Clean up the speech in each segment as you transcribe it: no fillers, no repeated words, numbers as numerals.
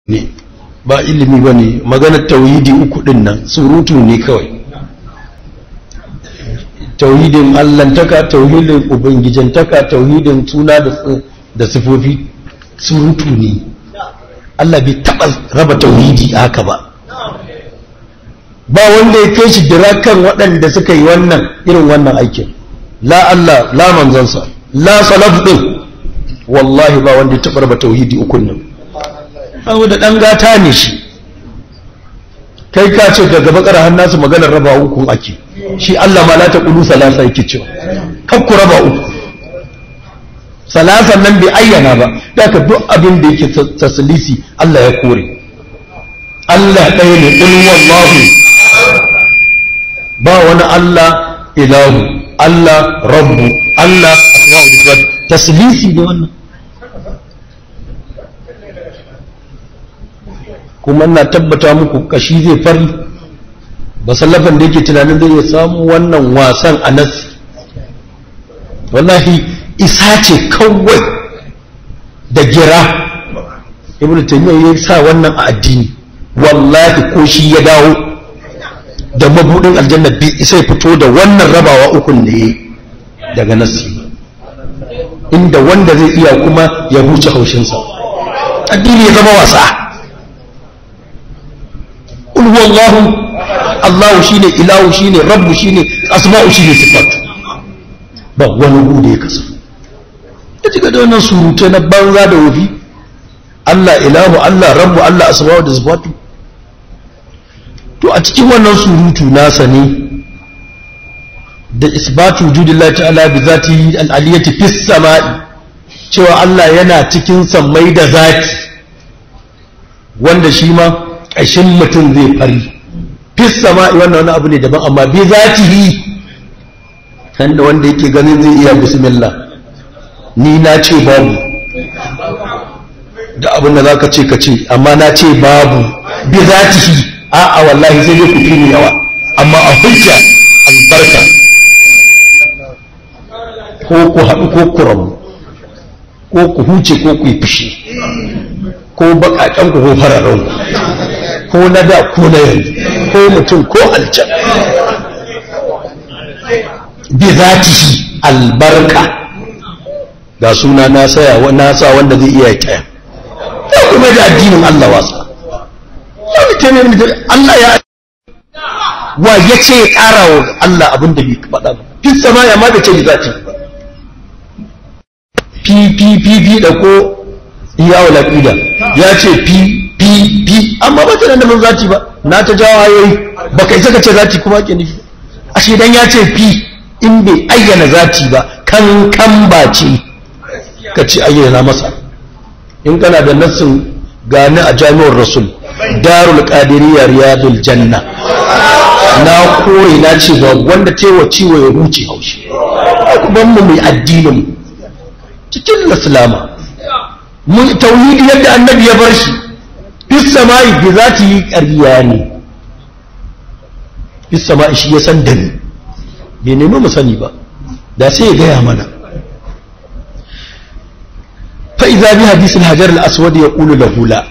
Ne ba ilimi ba ne, maganar tauhidi uku din nan surutu ne kawai. Tauhidin allantaka, tauhidin ubangijantaka, tauhidin suna da sifofi surutu ne. Allah bai taɓa raba tauhidi haka ba. Ba wanda ya kai shi dirakan waɗanda suka yi wannan irin wannan aikin. La Allah, la manzansa, la salaf din, wallahi ba wanda ya taɓa raba tauhidi ukun nan. Saboda ɗan gata ne shi. Kai ka ce daga bakar hannasu maganar raba ukun ake. Shi Allah ma la taqulu salasa yake cewa. Kar ku raba uku. Salasan nan bai ayyana ba. Da duk abin da yake taslisi Allah ya kore. Allah ɗaya ne, qul wallahu. Ba wani Allah ilahu, Allah rabbu, Allah asma'u sifat. Taslisi ne wannan. Kuma ina tabbata muku kashi zai fari. Basallafan da yake tunanin zai iya samu wannan wasan a nasi, wallahi isa ce kawai da gira. Ibn Taymiyyah ya sa wannan a addini, wallahi ko shi ya dawo da mabudin aljanna bi isa ya fito da wannan rabawa ukun ne daga nasi, inda wanda zai iya kuma ya huce haushinsa. Addini ya zama wasa. Qul huwallahu, Allahu shine ilahu shine rabbu shine asma'u shine sifat. Ba wani gude ya kasu. Ya cika da wannan surutai na banza da wofi. Allah ilahu, Allah rabbu, Allah asma'u da sifatu. To a cikin wannan surutu nasa ne da isbatu wujudillahi ta'ala bi zati al-aliyati fis sama'i, cewa Allah yana cikin sammai da zati, wanda shi ma ƙashin mutum zai fari. Fis sama'i wannan wani abu ne daban, amma bi zatihi kan da wanda yake ganin zai iya bismillah, ni na ce babu, da abin da zaka ce ka ce, amma na ce babu bi zatihi. A'a wallahi sai dai ku fi ni yawa, amma a hujja albarka, ko ku haɗu ko ku rabu, ko ku huce ko ku yi fushi, ko baƙaƙen ku ko fararen ku, ko na da ko na yanzu, ko mutum ko aljan. Bi zatihi albarka, ga suna na saya na sa wanda zai iya taya. Ya kuma da addinin Allah wasa. Allah ya wa yace ya ƙara wa Allah abin da bai faɗa ba. Fi sama ya ma da ce bi zati ba. P P P P da ko iya wala ƙida ya ce P P P, amma ba ta nan zati ba. Na ta jawo ayoyi baka isa ka ce zati kuma ke nufi. Ashe dan ya ce P in bai ayyana zati ba kan kan ba ce ka ce ayyana masa. In kana da nassin gani a Jami'ar Rasul Darul Qadiriyya Riyadul Janna, na kore na ce ba wanda taiwa ciwo ya huce haushi. Ku ban mu mai addinin cikin islama mun tauhidi yadda annabi ya bar shi. Fis sama'i bi zati ƙarya ne. Fis sama'i shi ya san da ni, bai nemi mu sani ba, da sai ya gaya mana. Fa idza bi hadisil hajar al aswad yaqulu lahu la,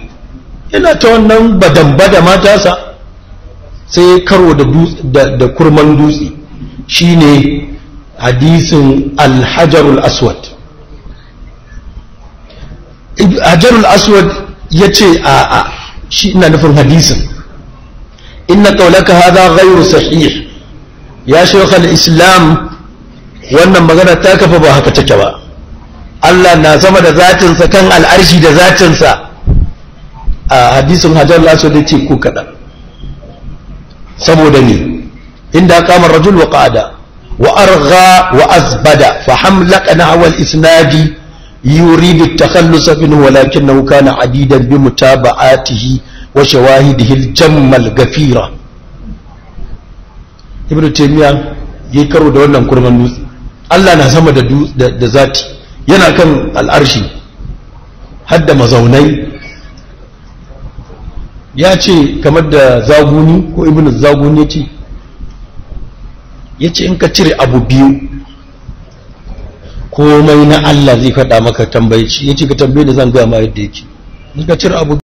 yana ta wannan badan-bada matasa sai karo da kurman dutse, shine hadisin al-hajarul aswad. Hajarul aswad yace a shi ina nufin hadisin, inna qawlaka hadha ghayru sahih ya shaykh al-islam, wannan magana ta kafa ba haka take ba. Allah na sama da zatinsa kan al'arshi da zatinsa. A hadisin hajar al-aswad yace ko kada, saboda ne inda qama ar-rajul wa qa'ada wa argha wa azbada fa hamlaqa nahwa al-isnadi yuridu at-takhallus minhu, walakinahu kana adidan bi mutaba'atihi wa shawahidihi al-jamma al-ghafira. Ibn Taymiyyah yayi karo da wannan kurman dutse. Allah na sama da da zati, yana kan al'arshi hadda mazaunai. Ya ce kamar da Zaguni ko Ibn Zaguni ya ce in ka cire abu biyu komai na Allah zai faɗa maka, tambaye shi, ya ce ka tambaye da zan gaya ma yadda yake. In ka cire abu